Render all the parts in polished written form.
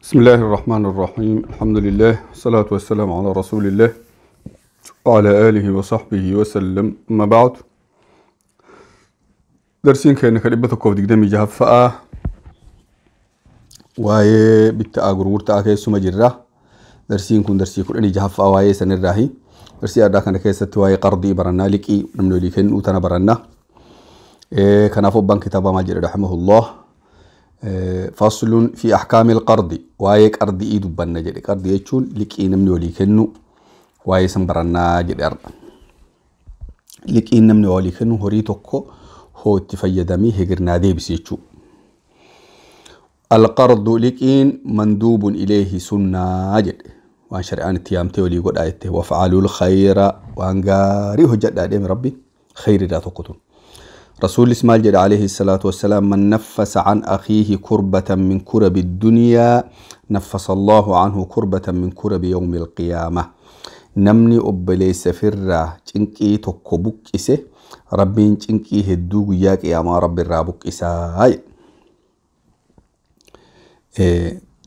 بسم الله الرحمن الرحيم. الحمد لله والصلاة والسلام على رسول الله وعلى آله وصحبه وسلم. أما بعد، درسين كأنك لبتك وفدك جهفاء واي بتا غرغرتا كيسو مجرة. درسين كون درسي كون اني جهفاء واي سنراهي درسي أدا كان كيست واي قرضي برنا لكي نمنو لكن وتنا برنا إيه كان فوق بنك كتابة ماجر رحمه الله. فصل في أحكام القرض. واي قرض إيدو بنا جري قرض يجون لكي نمنو لكنو واي سنبرنا جري أرض لكي نمنو لكنو هريتوكو هو تفيدمي هجرنا دي بسيتشو. القرض لكين مندوب إليه سنة جد وان شرعان تيامتي ولي قد آيته وفعلوا الخير وان قاريه جد آدم ربي خير لا تقتل. رسول اسمال جد عليه الصلاة والسلام: من نفس عن أخيه كربة من كرب الدنيا نفس الله عنه كربة من كرب يوم القيامة. نمني أبلي سفرة تنكي تكبك إسه ربين تنكي هدو ياك يا ما رب الرابك إساي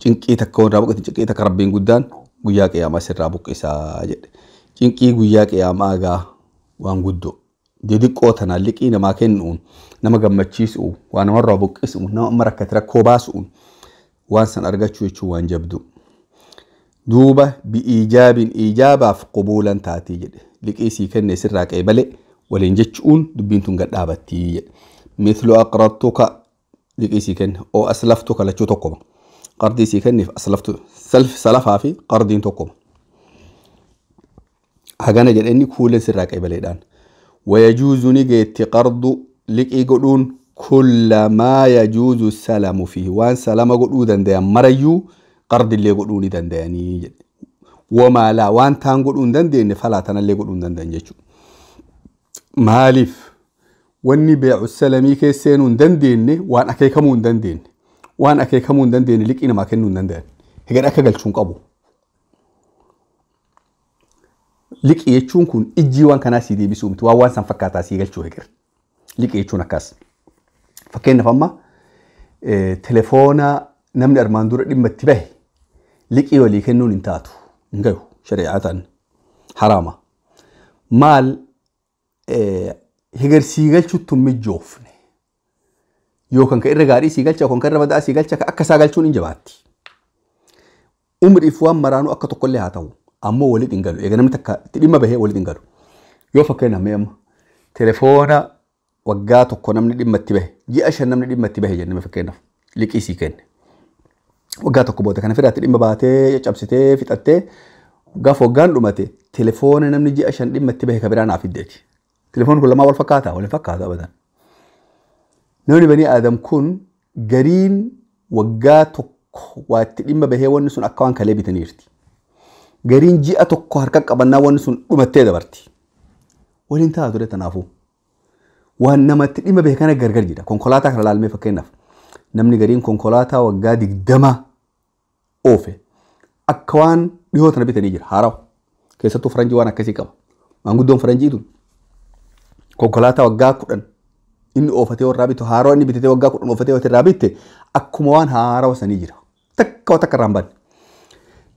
تنكي تكون رابك تنكي تك ربين قدان وياك يا ما سر رابك إساي تنكي وياك يا ما جا وان قدو دي قوتنا لك إنا ما كنون نما جمتشيسو وأنا مرة بك إسو نما مرة كتركو باسون وان سن أرجع شو وان جبدو دوبة بإيجاب إيجابة في قبولا تاتي لك إيسي كن سرك إبلي ولين جتشون دبين تنقد أبتي مثل أقرضتك لك إيسي كن أو أسلفتك لشو تقوم قرضي سيكن أسلفت سلف سلفها في قرضين تقوم هجانا جل إني كل سرك إبلي دان. ويجوز نجيت قرض لك يقولون كل ما يجوز السلام فيه وان سلام قولون دان مريو قرض اللي يقولون دان داني وما لا وان تان قولون دان دين فلا تان اللي يقولون دان دان جتشو مالف واني بيع السلامي كيسينون دان دين وان أكيكمون دان دين وان أكيكمون دان دين لك إنا ما كنون دان دان هجر أكجل شون قبو لك يجون كون إجي وان كان سيدي بسومت وان سان فكاتا سيجل شو هجر لك يجون كاس فكينا فما تليفونا نمن أرمان دور لما تبه لك يولي كنون انتاتو نجو شريعة حرامة مال هجر سيجل شو تم جوفني يو كان كإرجاري سيجل شو كان كربدا سيجل شو أكسا شو نجباتي عمر إفوان مرانو أكتو كلها تاو أمو ولد إنجلو إذا نمتك تلما به ولد إنجلو يو فكرنا ميم تليفونا وجاتو كنا من لما تبه جي أشهر نمن لما تبه جن ما فكرنا لك إيسي كان وجاتو كبوتا كان فرقة لما بعته جبستة في تأتي جاف وجان لما تليفون نمن جي أشهر لما تبه كبرنا في الدتي تليفون كل ما أول فكاته ولا فكاته أبدا نوني بني آدم كون جرين وجاتو وتلما به ونسون أكوان كلبي تنيرتي gariin ji'a tokko harka qabannaa wanni sun dhumattee dabarti. Waliin ta'a ture tanaafuu. Waan namatti dhimma beekan gargar jira. Konkolaataa kana laalmee fakkeenyaaf namni gariin konkolaataa waggaa 20 oofe akka waan dhihoo tana bitanii jira. Haarawa. Keessattuu faranjii waan akkasii qaba. Maanguddoon faranjii tun konkolaataa waggaa 10 inni oofatee warraa bitu haarawa inni bitatee waggaa 10 oofatee warraa bitte akkuma waan haarawa sanii jira. Takka takka irraa hin baanne.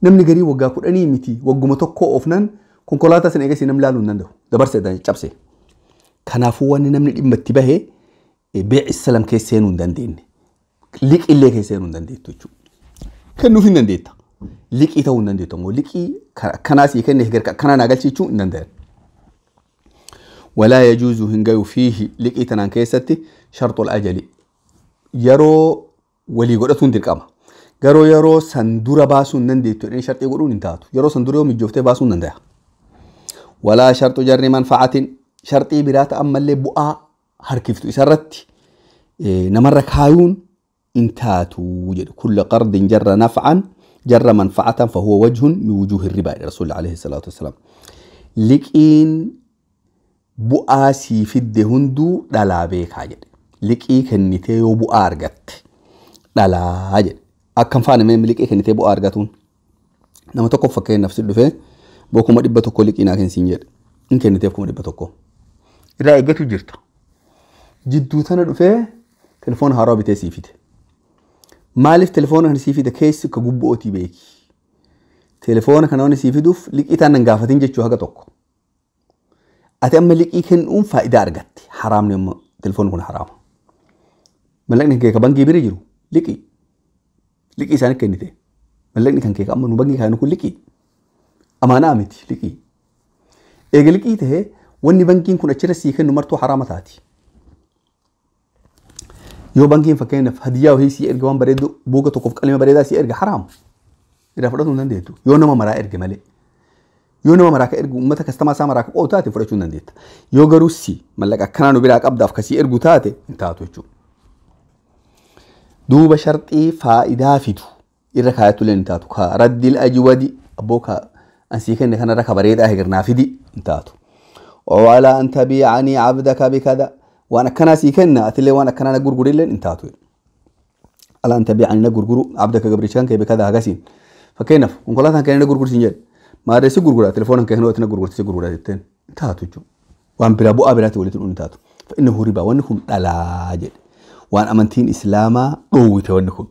Namni garii waggaa 10 miti wagguma tokko oofnan konkolaataa sana eegasii namni laaluu hin danda'u dabarsee cabse. Kanaafuu wanni namni dhimma itti bahee bee'i salam keessa seenuu hin dandeenye liqillee keessa seenuu hin dandeettu jechuudha. Kennuuf hin dandeetta. Liqii ta'uu hin dandeettu ammoo liqii akkanaa sii kenne akkanaa naa galchiichuu hin danda'an. Walaa yajuuzu hin gayu fiihi liqii tanaan keessatti sharxul ajali yeroo walii godhatuun dirqama. Garuu yeroo san dura baasuu hin dandeettu jedhanii sharxii godhuun hin taatu. Yeroo san dura yoo mijjooftee baasuu hin danda'a. Walaa sharxu jarri manfa'atin sharxii biraa ta'an mallee bu'aa harkiftu isarratti namarra kaayuun hin taatu jedhu. Kulla qardin jarra naf'an jarra manfa'atan fahuwa wajhun min wujuuhi ribaa jedhe Rasuulli alayhi salaatu wassalaam. Liqiin bu'aa sii fidde hunduu dhalaa beekaa jedhe. Liqii kennitee yoo bu'aa argatte dhalaa jedhe. Akkam faana mee liqii kennitee bu'aa argatuun nama tokko fakkeenyaaf si dhufee bokkuma 100 liqii naa kensiin jedhe in kenniteef 100 irraa eeggatu jirta. Jidduu tana dhufee telefoon haaraa bitee sii fide. Maaliif telefoona kana sii fide keessi ka gubbootii beeki. Telefoona kana waan sii fiduuf liqii taan nan gaafatin jechuu haga tokko. Ati amma liqii kennuun faayidaa argatte. Haraamni amma telefoonni kun haraama. Mallaqni kee ka bankii bira jiru liqii. Liqii isaanii kennite. Mallaqni kan kee amma nu bankii kaanu kun liqii. Amaanaa miti liqii. Eega liqii tahee wanni bankiin kun achirra sii kennu martuu haraama taati. Yoo bankiin fakkeenyaaf hadiyyaa wahii sii erga waan bareedu buuga tokkoof qalima bareedaa sii erga haraama. Irraa fudhatuu hin dandeettu. Yoo nama maraa erge malee. Yoo nama maraa ka ergu uummata kastamaa isaa maraa ka qo'u taate fudhachuu hin dandeetta. Yoo garuu si mallaqa akkanaa nu biraa qabdaaf kasii ergu taate hin taatu jechuudha. Duuba sharxii faayidaa fidu irra kaayattu illee hin taatu. Ka raddil ajwadi abboo ka ansii kenne kanarra ka bareedaa hegarnaa fidi hin taatu. Walaa an tabiicanii abdaka bikada waan akkanaa sii kenna atillee waan akkanaa na gurgurillee hin taatu. Alaa an tabiicanii na gurguru abdaka gabrichaan kee bikada hagasiin. Fakkeenyaaf konkolaataan kee na gurgursiin jedhe. Maarree si gurgura telefoona kee ati na gurgurti si gurgura jetteen hin taatu jechuudha. Waan biraa bu'aa biraatti walitti dhufuun hin taatu. Inni huribaa wanni kun dhalaa jedhe. Waan amantiin islaamaa dhoowwite wanni kun.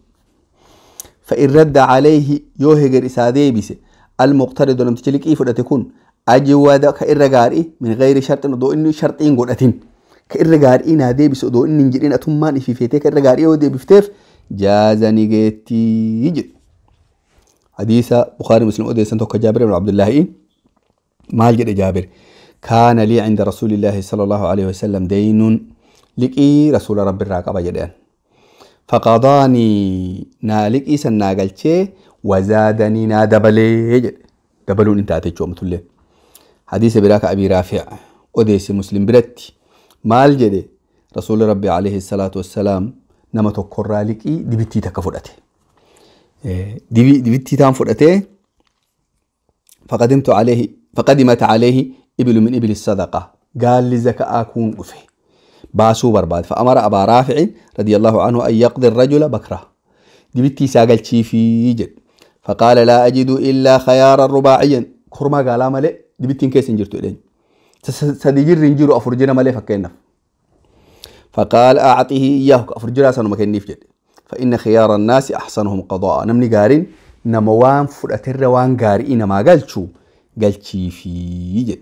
فإن رد عليه yoo heger isaa deebise المقترض namtichi liqii fudhate kun أجود ka irra gaarii من غير شرط odoo inni sharxiin godhatin ka irra gaarii naa deebise odoo inni hin jedhin atummaan ififeetee ka irra gaarii yoo deebifteef جاز ni geettii jedhe. حديث بخاري مسلم أوديسن توكا جابر بن عبد الله maal jedhe جابر كان لي عند رسول الله صلى الله عليه وسلم دين liqii رسول ربي irraa qaba jedhan فقضاني naa liqii san naa galchee وزادني naa dabalee jedhe dabaluun in taate jechuudha amtullee حديث biraa ka أبي رافع odeesse مسلم biratti maal jedhe رسول ربي عليه الصلاة والسلام nama tokkorraa liqii dibittii takka fudhate. Dibittii taan fudhatee فقدمت عليه فقدمت عليه إبل من إبل الصدقة قال لي زكاة كون dhufe baasuu barbaade فأمر أبا رافع رضي الله عنه أن يقضي الرجل بكره dibittii isaa galchiifii jedhe فقال لا أجد إلا خيارا رباعيا kormaa gaalaa malee dibittiin keessa hin jirtu jedheen sadi jirri hin jiru afur jira malee fakkeenyaaf فقال أعطه إياه afur jiraa sanuma kenniif jedhe فإن خيار الناس أحسنهم قضاء namni gaariin nama waan fudhaterra waan gaarii namaa galchu galchiifii jedhe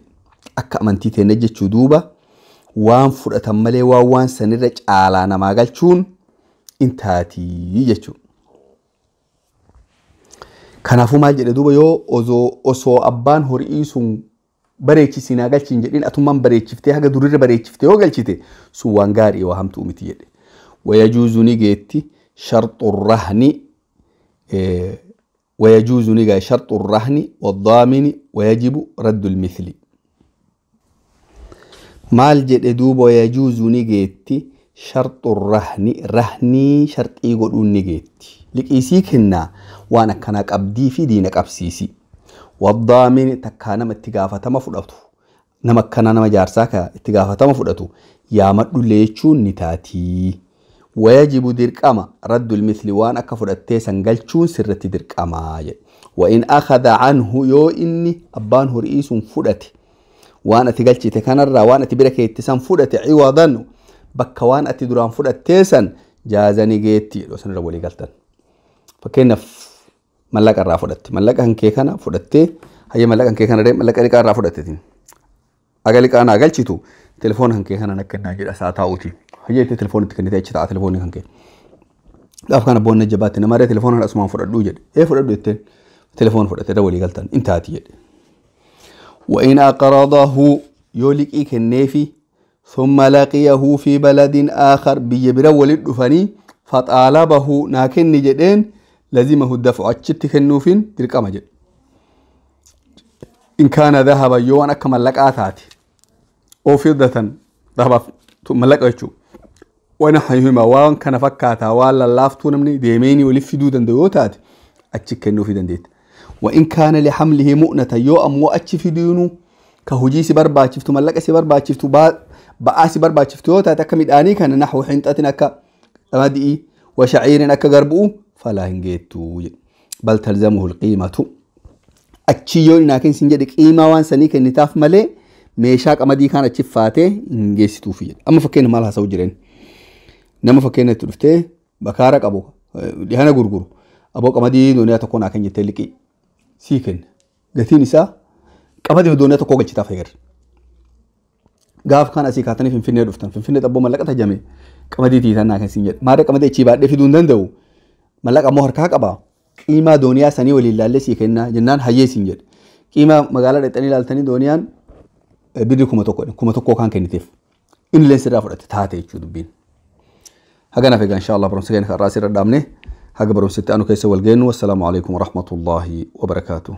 akka amantii teenya jechuu duuba waan fudhatan malee waan waan sanirra caalaa namaa galchuun in taatii jechuudha. Kanaafuu maal jedhe duuba yoo osoo abbaan horii sun bareechisi naa galchiin jedhin atummaan bareechiftee haga durirra bareechiftee yoo galchite sun waan gaarii waa hamtuu miti jedhe. ويجوز ni geetti شرط الرهن ويجوز ni gaye شرط الرهن والضامن ويجب رد المثل. Maal jedhe duuba ويجوز ni geetti شرط الرهن rahnii sharxii godhuun ni geetti. Liqiisii kennaa waan akkanaa qabdii fi diina qabsiisi. والضامن takkaa nama itti gaafatama fudhatu nama akkanaa nama jaarsaa ka itti gaafatama fudhatu yaamadhullee jechuun ni taatii. ويجب dirqama رد المثل waan akka fudhattee san galchuun sirratti dirqamaa jedhe. وإن أخذ عنه yoo inni abbaan horii sun fudhate waan ati galchite kanarraa waan ati bira keette san fudhate عوضا bakka waan ati duraan fudhattee san جاز ni geetti jedhu sanirra walii galtan. Fakkeenyaaf mallaqa irraa fudhatte mallaqa kan kee kana fudhattee hayya mallaqa kan kee kana mallaqa liqaa irraa fudhatteetiin aga liqaa naa galchitu telefoona kan kee kana na kennaa jedha isaa taa'uuti. Hayya itti telefoona itti kennitee achi taa'a telefoonni kan kee. Gaafa kana boonna jabaatti nama ree telefoona kana asumaan fudhadhuu jedhe. Ee fudhadhu jetteen telefoona fudhatte irra walii galtan in taati jedhe. وإن أقرضه yoo liqii kenneefi ثم لقيه في بلد آخر biyya bira walitti dhufanii فطالبه naa kenni jedheen لزمه الدفع achitti kennuufiin dirqama jedhe. إن كان ذهبا yoo waan akka mallaqaa taate أو فضة dhahabaaf mallaqa jechuudha. ونحوهما waan kana fakkaataa waan lallaaftuu namni deemeenii waliif fiduu danda'u yoo taate achi kennuufii dandeetta. وإن كان لحمله مؤنة yoo ammoo achi fiduunu ka hojii si barbaachiftu mallaqa si barbaachiftu ba'aa si barbaachiftu yoo taate akka midhaanii kana نحو حنطة akka qamadii وشعير akka garbuu فلا hin geettu jedhe. بل تلزمه القيمة achi yoo inni kensin jedhe qiimaa waan sanii kennitaaf malee meeshaa qamadii kaan achi faatee hin geessituufi jedhe. Amma fakkeenya maal haasa'u jireen? Nama fakkeenya itti dhuftee bakaara qabu Dhihana gurguru. Aboo qamadii dooniyaa tokko naa kan jettee liqii sii kenna. Gatiin isaa qamadii dooniyaa tokko galchitaaf eegar. Gaaf kan asii kaatanii Finfinnee dhuftan. Finfinnee xabboo mallaqa tajame qamadii tiitan naa kan siin jedhe. Maarree qamadii achii baadhee fiduu hin danda'u. Mallaqa ammoo harkaa qaba. Qiimaa dooniyaa sanii waliin laallee sii kenna jennaan hayyee siin jedhe. Qiimaa magaalaa dhaqxanii ilaaltanii dooniyaan birri 1000 1000 kan kenniteef. Inni illee sirraa fudhate taate jechuudha dubbiin. Haganaaf egaa inshaa Allah barumsa keenya har'aa sirra dhaabne haga barumsitti aanu keessa wal geennu. Wassalaamu alaikum warahmatullaahi wabarakaatuh.